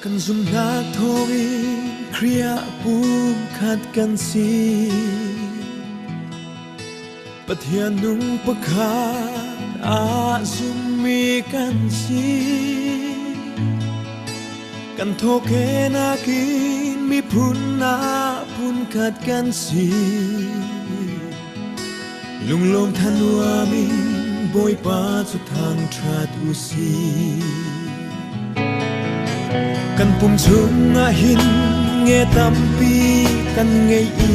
Kan zumhnak thawngin Khrih ah pumkhat kan si. Pathian nung pakhat ah zummi kan si. Kan thawkenak in miphun ah phunkhat kan si. Lunglawm thanuam in Bawipa cu thangṭhat u sih. Kan pum chungah hin nge tampi kan ngei i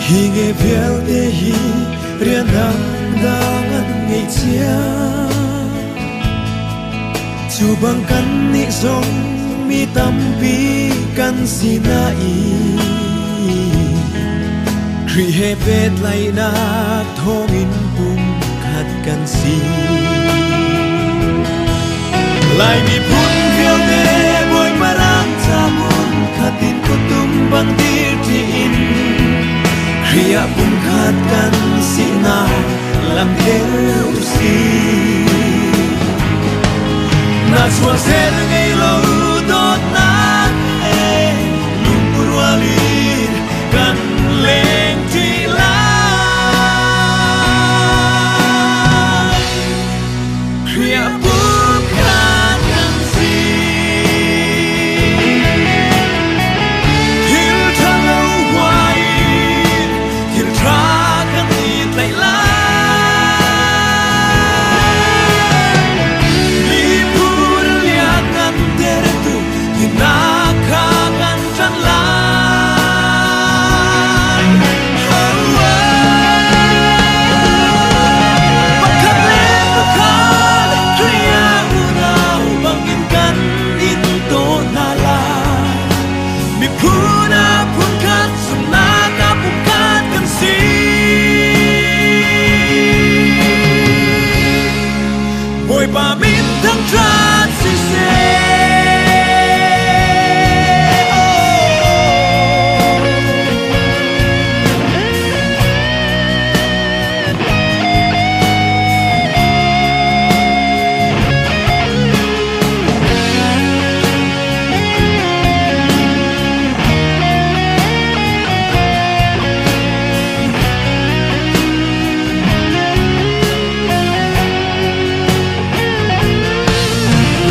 hi nge vialte hi rian dangdang an ngei cia. Cu bang kannih zong mi tampi kan si nain Khrih he pehtlaihnak thawngin pumkhat kan si. Lai miphun vialte Bawipa ram ca hmun khat in kutum bang dir ṭi in Khrih ah pumkhat kan sinak lamhel u sih. Na chuahser ngei lo dawtnak he lungrual in kan leng ṭi lai. Khrih ah pumkhat kan si. Thil ṭhalo huai in thil ṭha kan i tlaih lai. Miphun lianngan tertu hinak kha kan ṭan lai. Pakhat le pakhat Khrih ah unau bangin kan in taw hna lai. Miphun ah phunkhat zumhnak ah pumkhat kan si. Bawipa min thangṭhat siseh.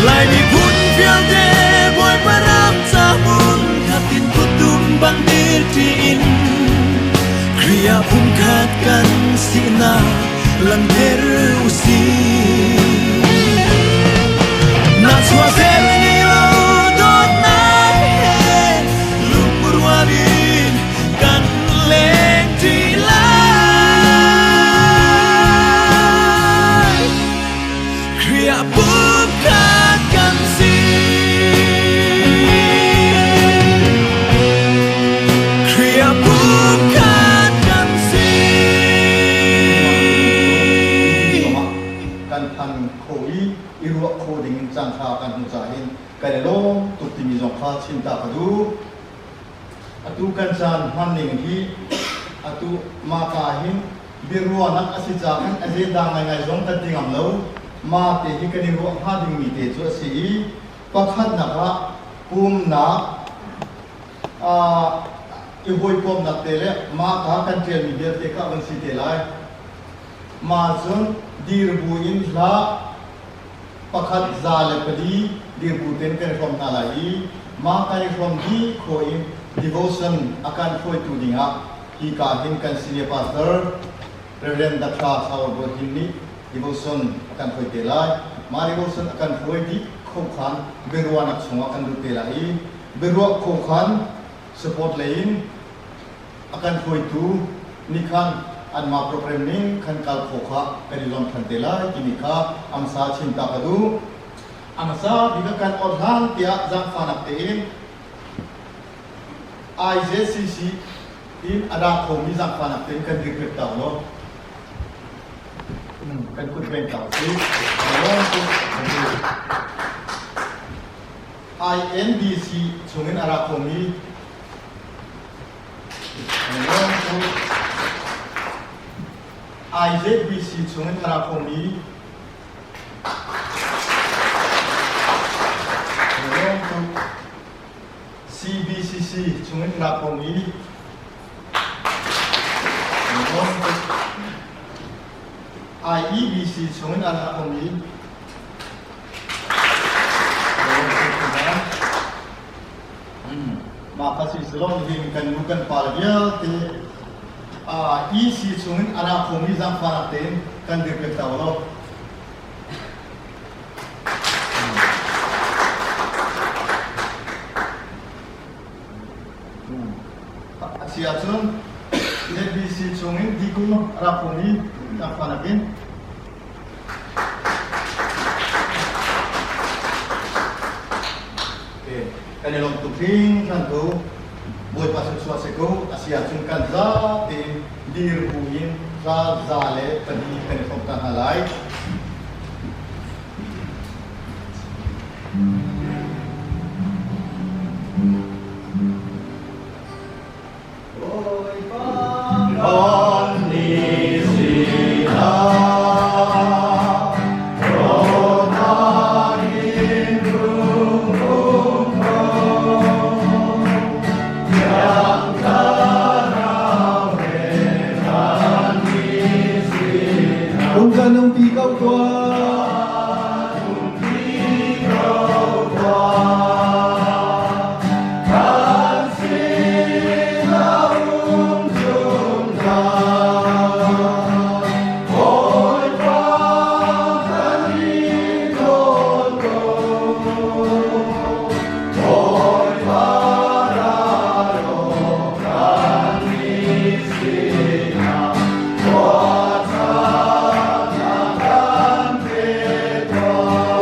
Lai miphun vialte Bawipa ram ca hmun khat in kuttum bang dir ṭi in Khrih ah pumkhat kan sinak langhter u sih. Na chuahter ni lo dawtnak he lungrual in kan leng ṭi lai. Khrih ah pumkhat kan si. Khrih ah pumkhat kan si. Kan phan kho i i ruah kho ding in caan ṭha kan hmu caah hin kan i lawm tuk timi zong kha chim ta ka duh. Atu kan caan hman ning hi atu maka hin biaruahnak a si caah khan a zedah ngaingai zong kan ti ngam lo. Ma te hi kan i ruah hnga dingmi te cu a si i pakhatnak ah pumnak i hawikomnak te le mah kha kan ṭialmi vialte kha van si te lai. Mah cun dirbu in hlah pakhat 104 dirbu ten kan i hrawm hna lai i mah kan i hrawm dih khawh in devotion a kan hruaitu dingah hika hin kan senior pastor Reverend Dr. Saul Bohin nih devotion a kan hruai te lai. Mah devotion a kan hruai dih khokhan biaruahnak chungah kan lut te lai i biaruah khokhan support lei in a kan hruaitu nih khan anmah program ning khan kal khawh kha kan i zuam than te lai timi kha amsa chim ta ka duh. Amasa bik a kan awt hlan tiah zaangfahnak tein IJCC in a dah khomi zaangfahnak tein kan dirhrit ta law kan kut veng ta si. INBC chungin a ra khomi IZBC chungin a ra khomi. ZBCC chungin rak kong i IEBC chungin an rak um i Mah kha si silong hin kan nu kan pa le vialte EC chungin a ra khomi zaangfahnak tein kan dirpiak ta law. A si ahcun ZBC chungin Diku a ra khomi zaangfahnak in. Kan i lawm tuk hringhran ko. Bawipa thluachuah si ko. A si ahcun kan zapi in dir bu in hla 104 kan i hrawm ta hna lai. Ung kan pi ko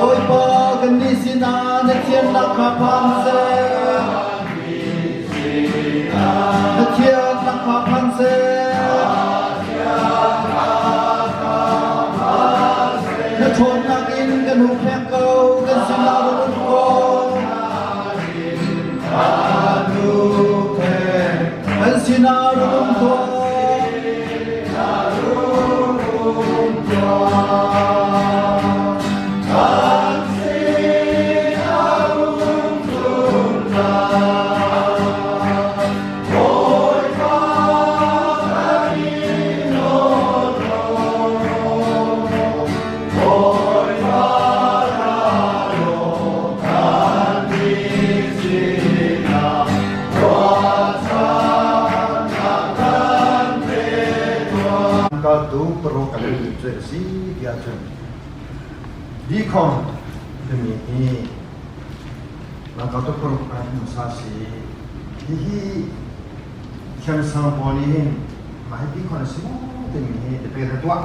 Bawipa kan nih sinah na thiannak kha phan seh. Na thiannak kha phan seh. Na ṭhawnnak in kan huhphenh ko, kan sinah run um ko. Kan sinah run um tuah. Kaltu paruk a lu cu a si tiah cun Deacon timi hi lamkaltu paruk a hmasa si. Hihi thiamsang pawl nih hin mah hi deacon a si maw timi hi debate a tuah.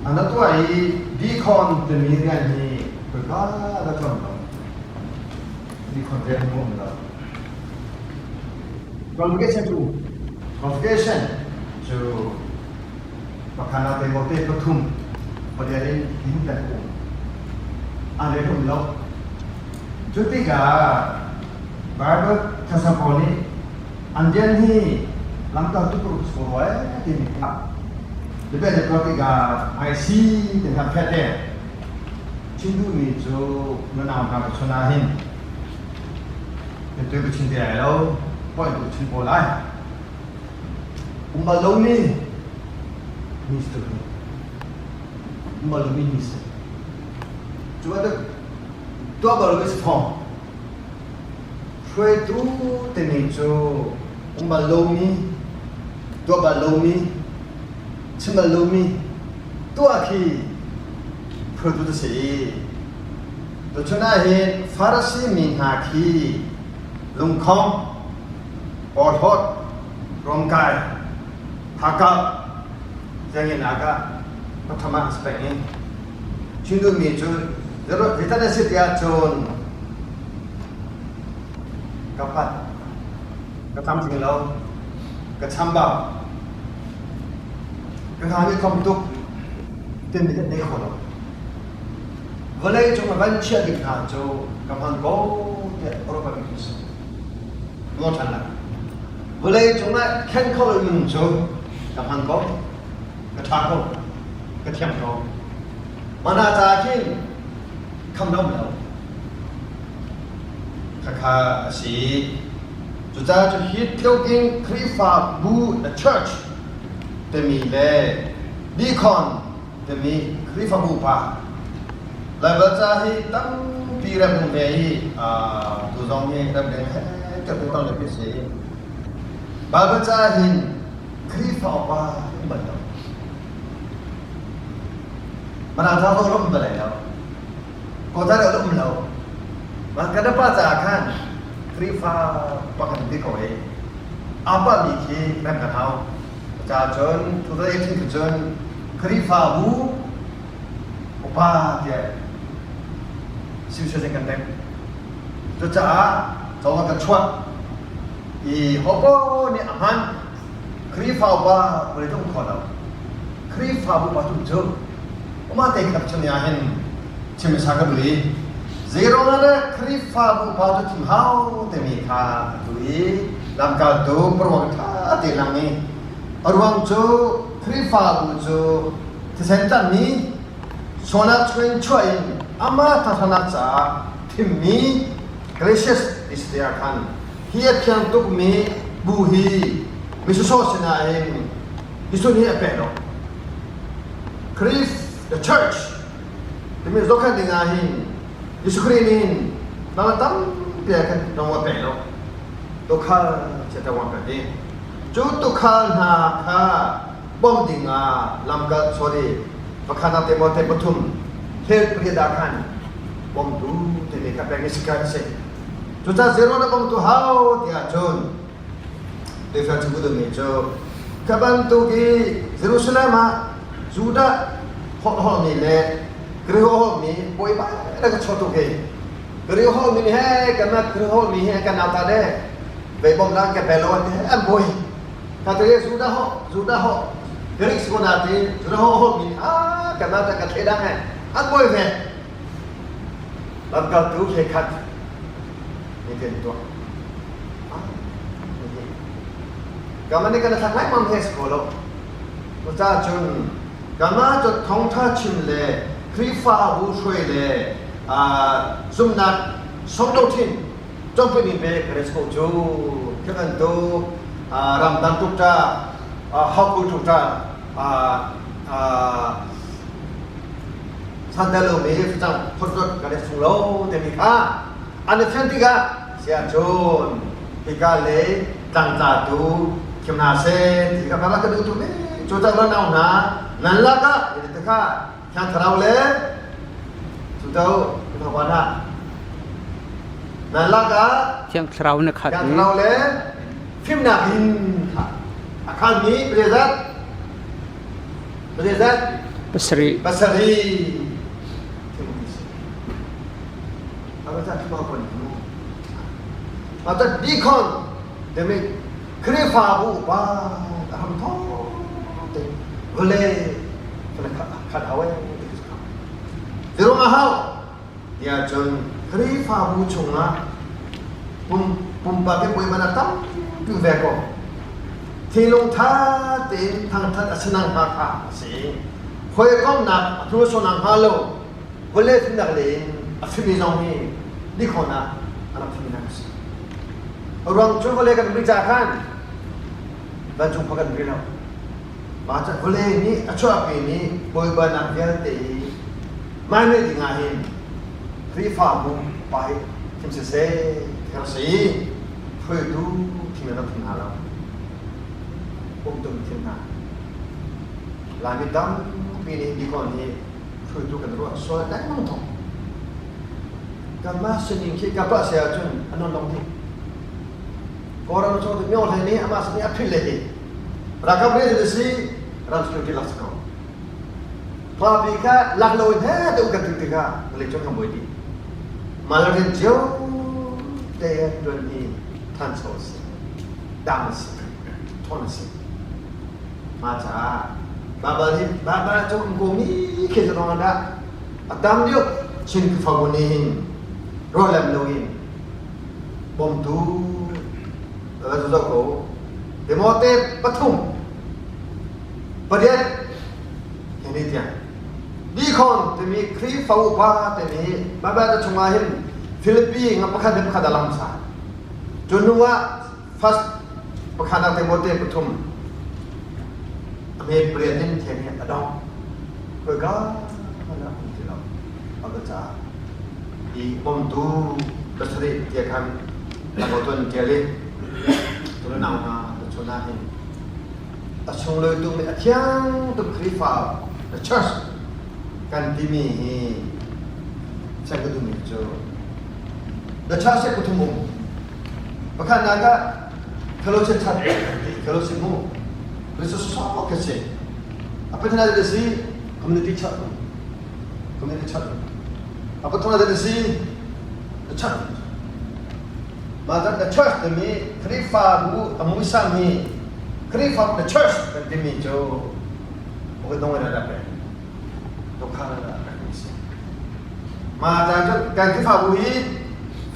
An a tuah i deacon timi rian hi khoika dah ṭuan lo. Deacon rian hi um lo. Qualification cu qualification cu pakhat ah te pathum pariat in hin kan um. An rian um lo. Cu tikah Bible thasa pawl nih an rian hi lamkaltu paruk sawh rua timi Debate tuah tikah IC ti hna phet te. Chim duhmi cu na nau hna ka chon ah hin tu ka chim te lai lo, point tu chim ko lai. Um bal lomi mi si tu um bal lomi mi si. Cu bantuk tuah bal lomi si thawng. Hruaitu timi cu um bal lomi, tuah bal lomi, chim bal lomi tuah khi hruaitu tu si. Tuchun ah hin Farasi mi hna khi lungkhong, porhlawt, ruamkai, hakkauh, zianginak ah pathum ah si peng i chim duhmi cu zeitan a si tiah cun ka pat, ka tlamtling lo, ka chambau, ka hna nih thom tuk timi kan nei kho lo. Vawlei cung a van chiah ding hna cu ka hman ko tiah ruah mi si. Ruah ṭhan lai. Vawlei cungah khen kho lo minung cu ka hman ko, ka ṭha ko, ka thiam ko. Mana ca khin kham lo lo. Khakha a si. Cucaah cu hi tluk in Khrihfabu the church timi le deacon timi Khrihfabu pa Baibal ca hi tampi rem hung ve i tu zong hi ramleng he ka tong le si. Baibal ca hin Khrihfa upa um bal lo. Mana tha zong um bal lo. Kawta le um lo. Mah kan pa caah khan Khrihfa pakhat ti ko i apa mi khi rem kan hau. Ca cun 2018 cun Khrihfabu upa tiah siusazing kan rem. Cucaah cawng kan chuah i hopo nih a hman Khrihfa upa vawlei tung kho lo. Khrihfabu pa tum cu umah te khat chung ah hin chim sa ka duh i zeiruangah dah Khrihfabu pa cu thim hau timi kha atu i lamkaltu paruang ṭha te lang i a ruang cu Khrihfabu cu thisen tlanmi sualnak chungin chuah in amah thangṭhatnak caah thimmi Gracious ti ah khan hi a thiang tukmi bu hi misawsawh sinah hin Jesuh nih a pek lo. Christ the church timi zohkhenh ding ah hin Jesuh Khrih nih hin nang tampi ah khan nang a pek lo. Tukhal chiata wang kan ti. Cu tukhal hna kha bawmh ding ah lamkal sorry pakhatnak Timote pathum thel pariat ah khan bawmtu timi kha pek si kha si. Cucaah zero na bawmtu hau tiah cun Tuifel cu duhmi cu ka bantuk i Jerusalem ah Judah holh holhmi le Greek holhmi bawipa na ka chuah tuk hi. Greek holhmi he kanmah Greek holhmi he kan nauta le vei bawmhnak ka pe lo an ti an bawi. Ka te Judah holh Judah holh Greek si ko na ti Judah holh holhmi ah kanmah ta ka thleidang he an bawi ve. Lamkaltu hlekhat ni kan tuah. Kanmah nih kan thlak lai mam he si ko lo. Cucaah cun kanmah cu thawngṭha chim le Khrihfabu hruai le zumhnak songdo thin company pe kan si ko cu. Khi bantuk ramdang tuk ta hauku tuk ta santalomi facang photdot kan i sung lo timi kha an i fian tikah siahcun hika lei tlangtlatu thim hna seh ti kha rak ka duh tuk i cu cang nau hna nan lakah ti kha thiang thlarau le cu to na nan lakah thiang thlarau na khat thiang thlarau le fimnak in a khanmi prezat Zeizat? Pasarih. Pasarih. Ata deacon demi Khrihfabu upa ham tho te vale khat hawe Zirong a hau tiah cun Khrihfabu chungah pumpak in puai man a tampi ve ko. Thinlung tha tein thangthat a si nang hnga kha a si. Hawikomhnak a hnursuan hnga lo. Vawlei fimnak lei in a fimi zong hi dikhawn ah a rak fimi a si. A ruang cu vawlei kan ri ca khan vancung khua kan ri lo. Mah cu vawlei nih a chuahpi mi bawibanak vialte hi mai ding ah hin Khrihfabu pa hi thim siseh ti kan si i hruaitu thim in rak thim hna lo. Umtum thim hna. Laimi tampi nih dikon hi hruaitu kan ruah sual lengmang thawng. Kanmah sining khi ka tuah si ahcun an non dong dih. Kawlram chung tu myo hlei nih amah sining a philh le hi. Ralkap nih si ram security lak si ko. Khuapi kha lak lo in he te kan tu tikah vawlei cung kan buai dih. Mah rian cio te tuan hi thancho a si. Dam a si. Thawn a si. Mah caah Baibal hi Baibal cu um ko mi khi cu dah a tam deuh Chin Khrihfabu nih hin ruahlem loin bawmtu va zoh ko. Timote pathum pariat hi tiang Deacon timi Khrihfa upa timi Baibal chungah hin Filipi nga pakhat le pakhat a lang sa. Cu hnu ah First pakhatnak Timote pathum a hme pariat in thiang hi a dong. Khoika hmanh ah um ti lo. A ka caah i bawmtu pasarih tia khan na tuan tial i tu nau hna na chun ah hin a sunglawi tukmi a thiang tuk Khrihfa the church kan timi hi chek ka duhmi cu the church hi pathum um pakhatnak ah fellowship church kan ti fellowship mu Christus sawk ka si a pathumnak si community church community church a pathumnak si the church Mah the church timi Khrihfabu a muisam hi Khrihfabu the church kan timi cu dong in a rak Dokhang in a rak mi si. Mah caan cu kan Khrihfabu hi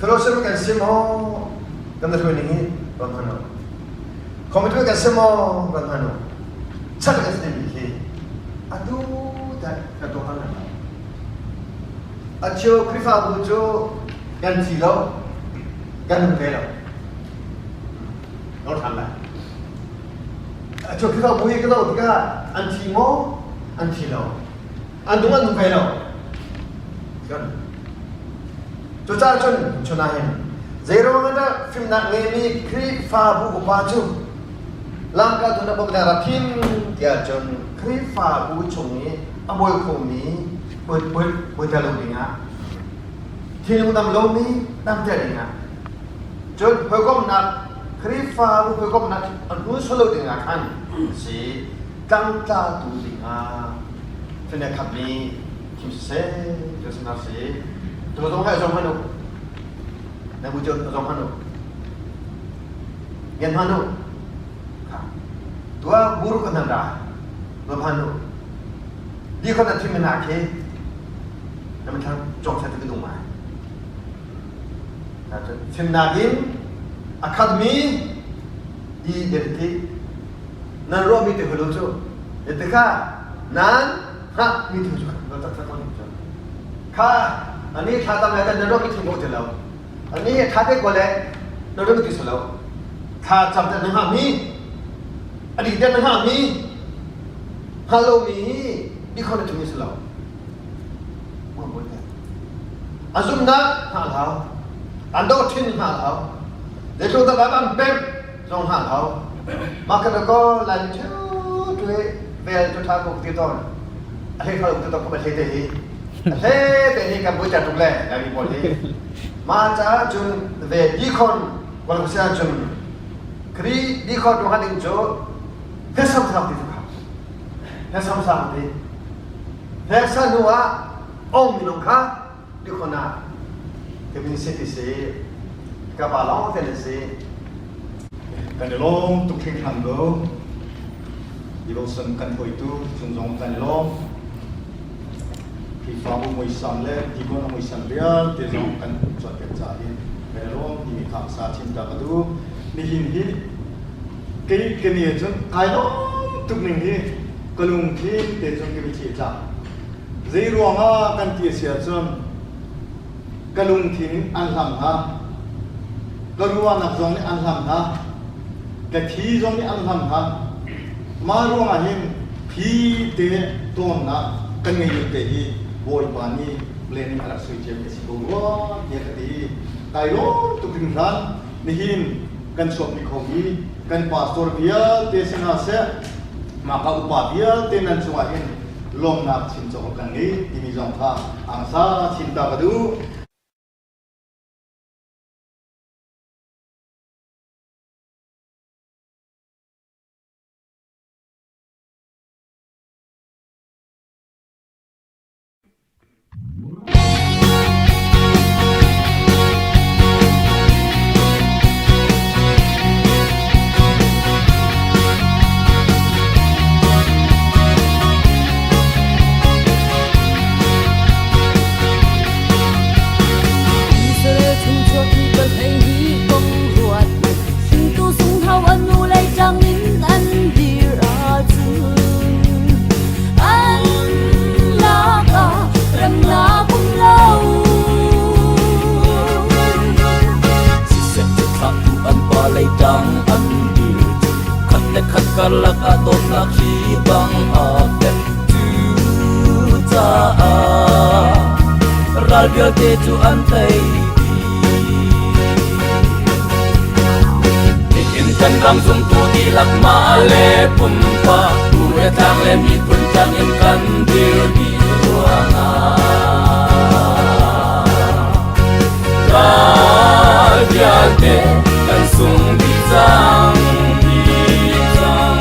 fellowship kan si maw kan hruai ning hi kan hman lo. Committee kan si maw kan hman lo. Chan kan si timi khi atu dah kan tuah hlan lo. A cheu Khrihfabu cu kan thi lo, kan nung ve lo. Lo ṭhan lai. A cheu Khrihfabu hi ka zoh tikah an thi maw? An thi lo. An nung an nung ve lo. Cucaah cun chun ah hin zeiruang ah dah fimnak ngeimi Khrihfabu upa cu lamkaltu na bawmh ra thim tiah cun Khrihfabu chung i a bawi khomi bawi lo dingah thinlung dam lomi damter dingah cun hawikomhnak Khrihfabu hawikomhnak an hnu sual lo dingah khan si tlangtlatu dingah fine khatmi thim siseh tu sinak si tu zong hai zong hmanh u na bu zong hmanh u ngen hmanh u tua buru kan ra lo hmanh u Di khon a thim hna khi na thlang cawk that ka duh ngai. Fimnak in a khatmi identity nan ruahmi te hulu cu tikha nan hngah mi thu cu tak tak ko cu kha ani thla tam lai nan ruahmi thu mo ti lo ani tha te ko le na ruahmi ti lo thla cam te na hngah mi ani te na hngah mi Hngal lomi hi nikhua na ṭhumi si lo. A zumhnak hngah hau. An doctrine hngah hau. Zeitluk dah Bible an pemh zong hngah hau. Mah kan ko Laimi ṭheu ṭue vel tu ṭha ko ti tawn. A hlei ṭha ti tawn ko a hlei te hi. A hlei te hi kan buai tuk le Laimi pawl hi. Mah caah cun ve deacon qualification cun Kri deacon ruang ding cu Hnesamsang ti cu kha. Hnesamsang ti. Hneksa hnu ah ong minung kha tikhon ah ka min si ti si ka pa lawng te na si. Kan i lawm tuk hringhran ko. Devotion kan hruaitu cung zong kan i lawm. Khrihfabu muisam le deacon a muisam vialte zong kan cawnpiak caah hin kan i lawm timi kha sa chim ta ka duh. Nihin hi Kei ka ni ahcun kai lawm tuk ning hi ka lungthin te cun ka mitthli a tla. Zei ruangah kan ti a si ahcun ka lungthin in an hlam hna, ka ruahnak zong nih an hlam hna, ka thi zong nih an hlam hna. Mah ruangah hin hi te tawnnak kan ngei ning te hi Bawipa nih planning a rak sui ciami a si ko rua tiah ka ti. Kai lawm tuk hringhran. Nihin kan chuahpi khomi kan pastor vialte si hna seh, maka upa vialte nan cungah hin lawmnak chim cawk kan ngei timi zong kha angsa chim ta ka duh. Karlak ah dawtnak hri bang a fek. Cucaah ral vialte cu an tei dih. Nihin kan ram zumtu dihlak mah le pumpak bu le tlang le miphun tlang in kan dir dih ruangah ral vialte kan sung dih cang, dih cang.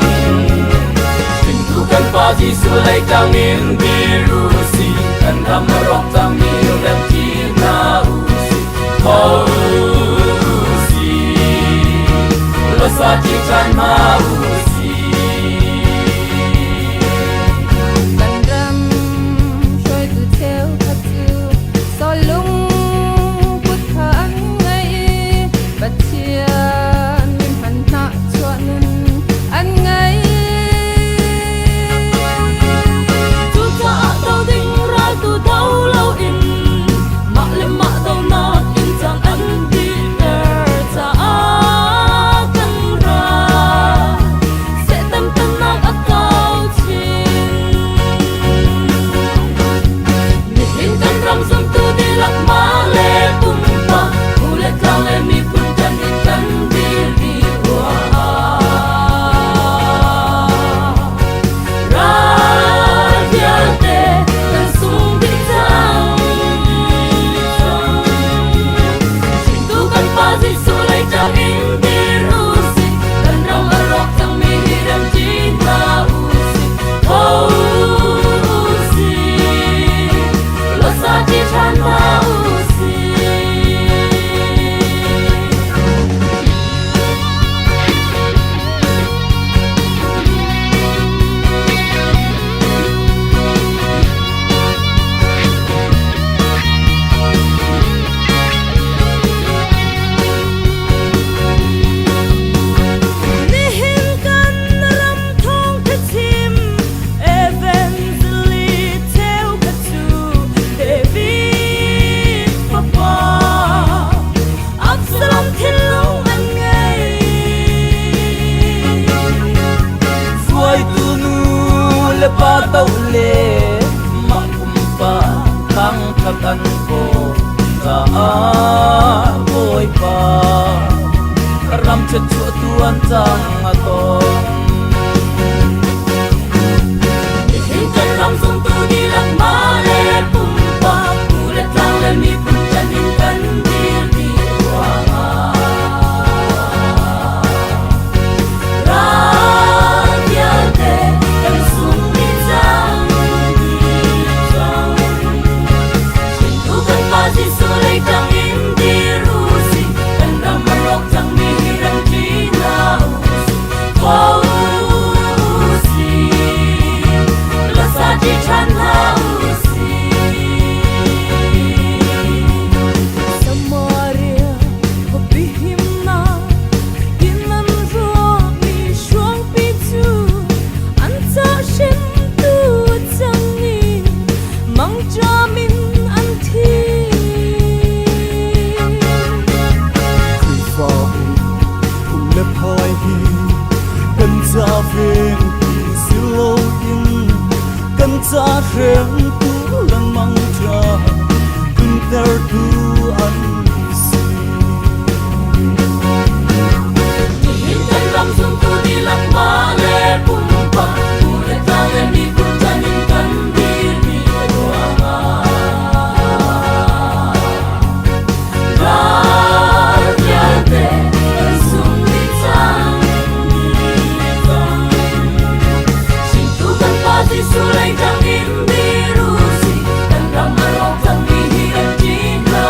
Hringtu kan Pa Jesuh lei tang in dir u sih, kan ram a rawk cangmi rem ṭi hna u sih. Tho u sih, lawsa ṭi ṭhan hna u sih. Kan ram hruaitu cheukhat cu Saul lungput kha an ngei i Pathian min hmanhah chuah nun an ngei. Cucaah do ding raltu do loin mah le mah donak in cang an dihter caah kan ral Satan pennak a kau chin. Nihin kan ram zumtu dihlak mah le pumpak bu le tlang le miphun kan i kan dir dih ruangah ral vialte kan sung dih cang. Hringtu kan Pa Jesuh lei ṭang in dir u sih, kan ram a rawk cangmi hi rem ṭi hna u sih. Tho u sih, lawsa ṭi ṭhan hna u sih. Nihin kan ram thawngtha chim Evangelist cheukhat cu David fapa Absalom thinlung an ngei. Hruaitu nu le pa to le mah pumpa thangthat an kawl caah Bawipa ram chiatchuahtu an cang a tong. Nihin kan ram zumtu dihlak mah le pumpak bu le tlang le miphun ṭan in kan dir dih ruangah ral vialte kan sung dih cang, dih cang. Hringtu kan Pa Jesuh lei ṭang in dir u sih, kan ram a rawk cangmi hi rem ṭi hna u sih. Tho u sih, lawsa ṭi ṭhan hna u sih. Samaria khuapi himnak in an ruahmi hruangpi cu an ca hrimtu cang i mangṭam in an thi. Khrihfabu phung le phai hi kan ca vengtu si loin kan ca hrengtu lengmang ṭha tluntertu an si. Nihin kan ram zumtu dihlak mah le pumpak bu le tlang le miphun ṭan in kan dir dih ruangah ral vialte kan sung dih cang, dih cang. Hringtu kan Pa Jesuh lei ṭang in dir u sih, kan ram a rawk cangmi hi rem ṭi hna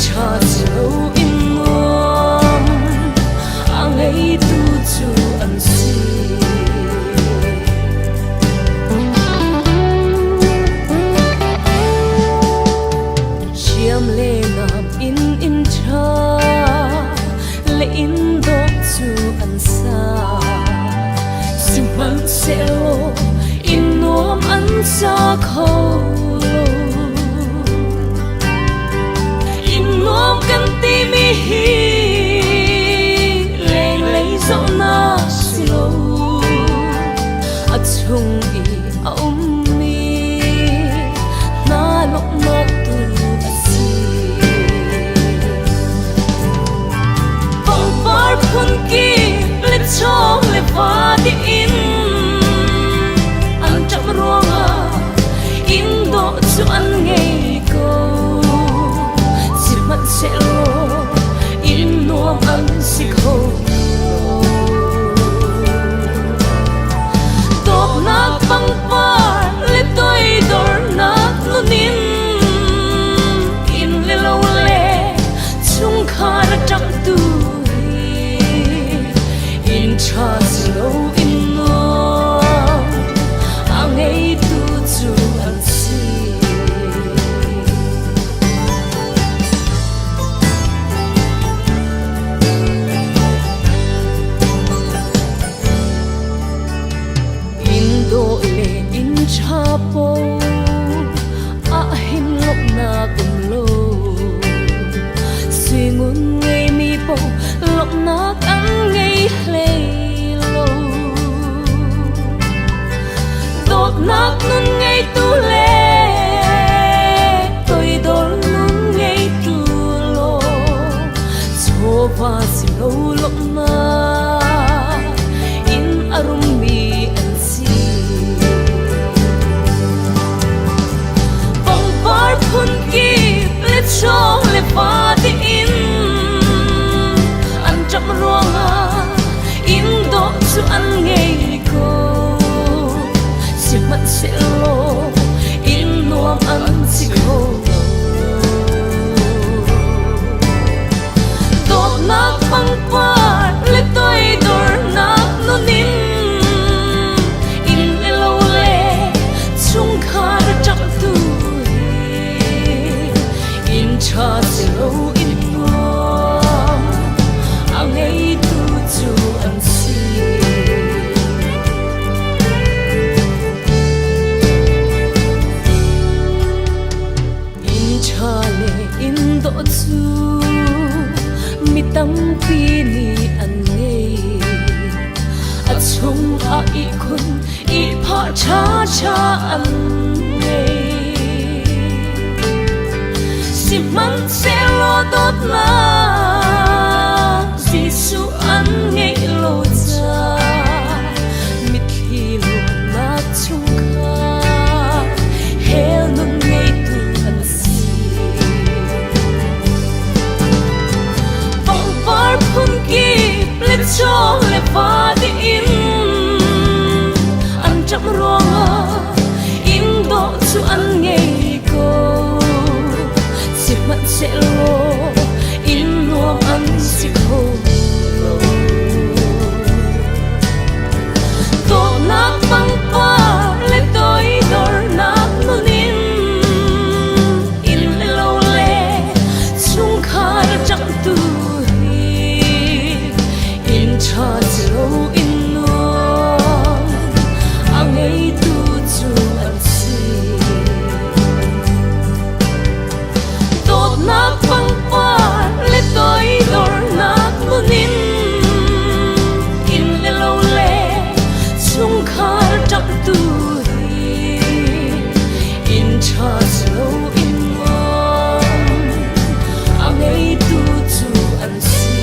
ṭha cio in nuam a ngeitu cu an si. Hriam le nam in inn ṭha le inn dawh cu an sa. Sihmanhsehlaw inn nuam an sa kho lo. Inn nuam kan timi hi lenglei zohnak si lo. A chung i a ummi hna lawmhnak tu a si. Pangpar phunkip le chawng le va tiin an ṭap ruangah inn dawh cu an ngei ko. Sihmanhsehlaw inn nuam an si kho lo. Dawtnak pangpar le toidornak nun in inn le lo le chungkhar a ṭangtu hi inn ṭha si lo in nuam a ngeitu cu an si. Inn dawh le inn ṭha paoh ahhin lawmhnak um lo. Suingun ngeimi paoh lawmhnak an ngei hlei lo. Dawtnak nun ngeitu le toidor nun ngeitu lawng chawva si lo lawmhnak in a rummi an si. Pangpar phunkip le chawng le va tiin an ṭap ruangah inn dawh cu an ngei ko. Sihmanhsehlaw inn nuam an si kho lo. Dawtnak pangpar le toidornak nun in inn le lo le chungkhar ṭangtu hi inn ṭha si lo in nuam a ngeitu cu an si. Inn ṭha le inn dawh cu mi tampi nih an ngei. A chungah ihkhun ihphah ṭhaṭha an ngei. Sihmanhsehlaw dawtnak Jesuh an ngeih lo caah mitthli luannak chungkhar hell nun ngeitu an si. Pangpar phunkip le chawng le va tiin an ṭap ruangah inn dawh cu an ngei ko. Sihmanhsehlaw inn nuam an si kho lo. Dawtnak pangpar le toidornak nun in inn le lo le chungkhar ṭangtu hi inn ṭha si lo in nuam a ngeitu cu an si. Dawtnak pangpar le toidornak nun in inn le lo le chungkhar ṭangtu hi inn ṭha si lo in nuam a ngeitu cu an si.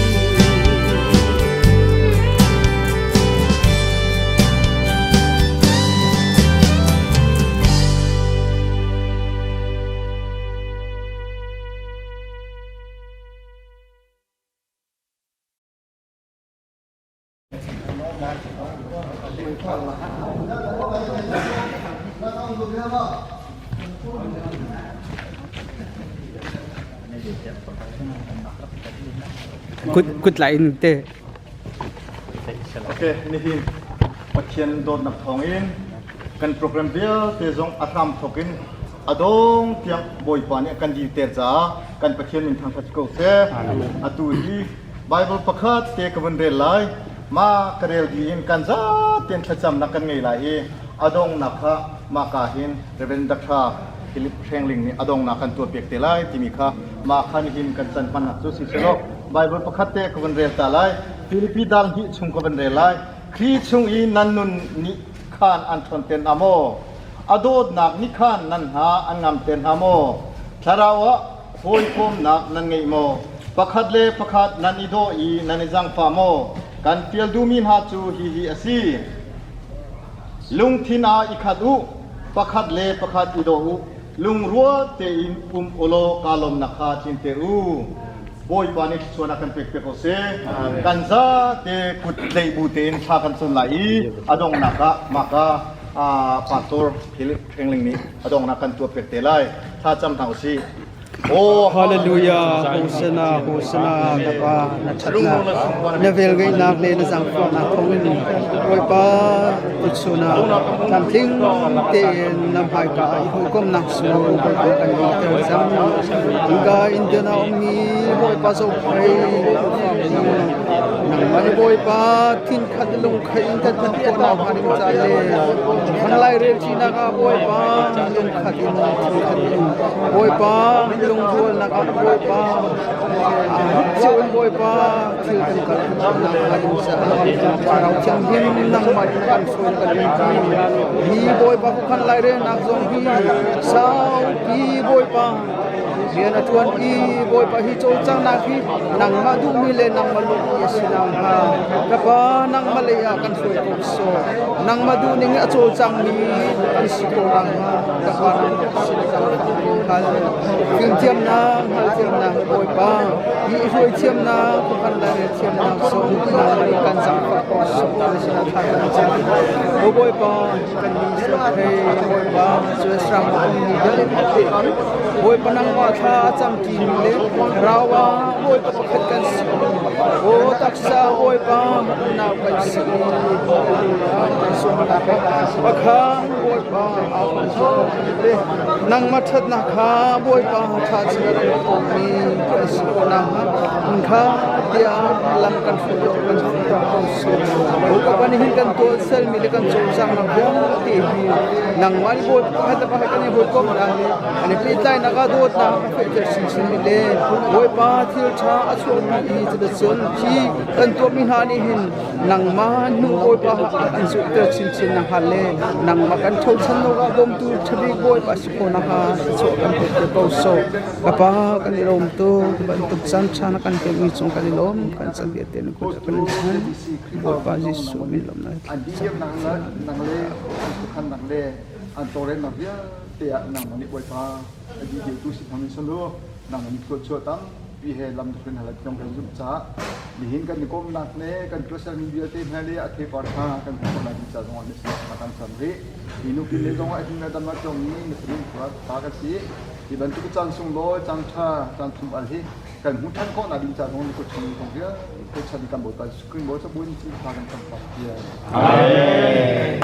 Kut kut lai in te. Okay, nihin Pathian dawtnak thawngin kan program vialte zong a hram thawk in a dong tiang Bawipa nih a kan dirter caah kan Pathian min thangṭhat ko seh. Atu hi Bible pakhat te ka vun rel lai. Ma ka rel dih in kan zaten thlacamnak kan ngei lai i a dongnak kha mah ka hin Reverend Dr. Philip Hrengling nih a dongnak kan tuahpiak te lai timi kha mah kha nihin kan can hmannak cu si selaw Bible pakhat te ka vun rel ta lai. Filipi dal hnih chung ka vun rel lai. Khrih chung i nan nun nih khan an ṭhawn ten hna maw? A dawtnak nih khan nan hna an ngam ten hna maw? Thlarau ah hawikomnak nan ngei maw? Pakhat le pakhat nan i daw i nan i zangfah maw? Kan fial duhmi hna cu hihi a si. Lungthin ah i khat u, pakhat le pakhat i daw u, lungrual tein um u law kaa lawmnak kha tlinter u. Bawipa nih thluachuah a kan pek piak ko seh. Kan zate kut tlaih bu tein thla kan cam lai i a donghnak ah maka pastor Philip Hrengling nih a donghnak kan tuah piak te lai. Thla cam hna usih. Oh, Hallelujah, Hosanna, Hosanna, na Pa, na ṭhatnak, na velngeihnak le na zaangfahnak thawngin Bawipa tuchun ah tlamtling tein na hmaika ah i hawikomhnak cu Bawipa kan ngeihter cang. Hika Indian ah a ummi Bawipa zohphei nangmah nih Bawipa thinkhat le lungkhat in kan hman khawhnak hnga ding ca le kan lairel ṭinak ah Bawipa lungkhat in thinkhat in Bawipa lungrualnak ah Bawipa cio in Bawipa thil kan kal khawhnak hnga ding caah Thlarau Thianghlim nangmah in kan hruai kan in hi Bawipa khuakhan lairelnak zong hi saupi Bawipa rian a ṭuan i Bawipa hi cawlcanghnak hi nangmah duhmi le nangmah lawmhmi a si nakhnga ka Pa nangmah lei ah kan hruai ko sawh. Nangmah duhning in a cawlcangmi kan si ko nakhnga ka Pa nangmah sin kan hal. Fimthiamnak, hngalhthiamnak Bawipa, hi i hruaithiamnak, khuakhan lairel thiamnak sawm nangmah nih kan zaangfah ko sawh na sinah thla kan cam. Aw Bawipa, kan nih hei Bawipa, US ram a ummi vialte Bawipa nangmah thla a camṭimi le thlarau ah Bawipa pakhat kan si. Aw taksa Bawipa unau kan si. Pakhat Bawipa nangmah ṭhatnak kha Bawipa ṭha chin a rak khawhmi kan si khawh nakhnga kha tiah lam kan hruai kan hruai ko seh. Bawipa nih hin kan tuahsermi le kan cawlcanghnak vialte hi nangmah nih Bawipa pakhat le pakhat kan i hawikomhnak le kan i pehtlaihnak ah dawtnak a fehter chinchinmi le Bawipa thil ṭha a chuahpi i cuticun hi kan tuahmi hna nih hin nangmah hnu Bawipa an zulhter chinchin nakhnga le nangmah kan ṭhochan awkah bawmtu ṭhabik Bawipa si khawh nakhnga thluachuah kan pek te ko sawh. Ka Pa kan i lawm tuk bantuk caan ṭha na kan pekmi cung kan i lawm kan caan vialte na kut ah kan in chan. Bawipa Jesuh min lawmnak An dihdiamnak le nang le an khuakhannak le an tawlrelnak vialte ah nangmah nih Bawipa a dihdiamtu si hmang in sanu nangmah nih thluachuah tampi he lam na hruai hna lai ti kan zumh caah nihin kan i komnak le kan tuahsermi vialte hna le a theipar kha kan hmuh khawh lai ding ca zongah na sinah kan cam rih. Hi nupi le zongah hin na dam a tlawng i na fanu pa kan si. Hi bantuk caan sunglawi, caan ṭha, caan thum al hi kan hmuh ṭhan khawhnak ding ca zong na kut chung kong vialte chan kan Bawipa Jesuh Khrih Bawi cabuin cin thla kan cam tak tiah. Amen.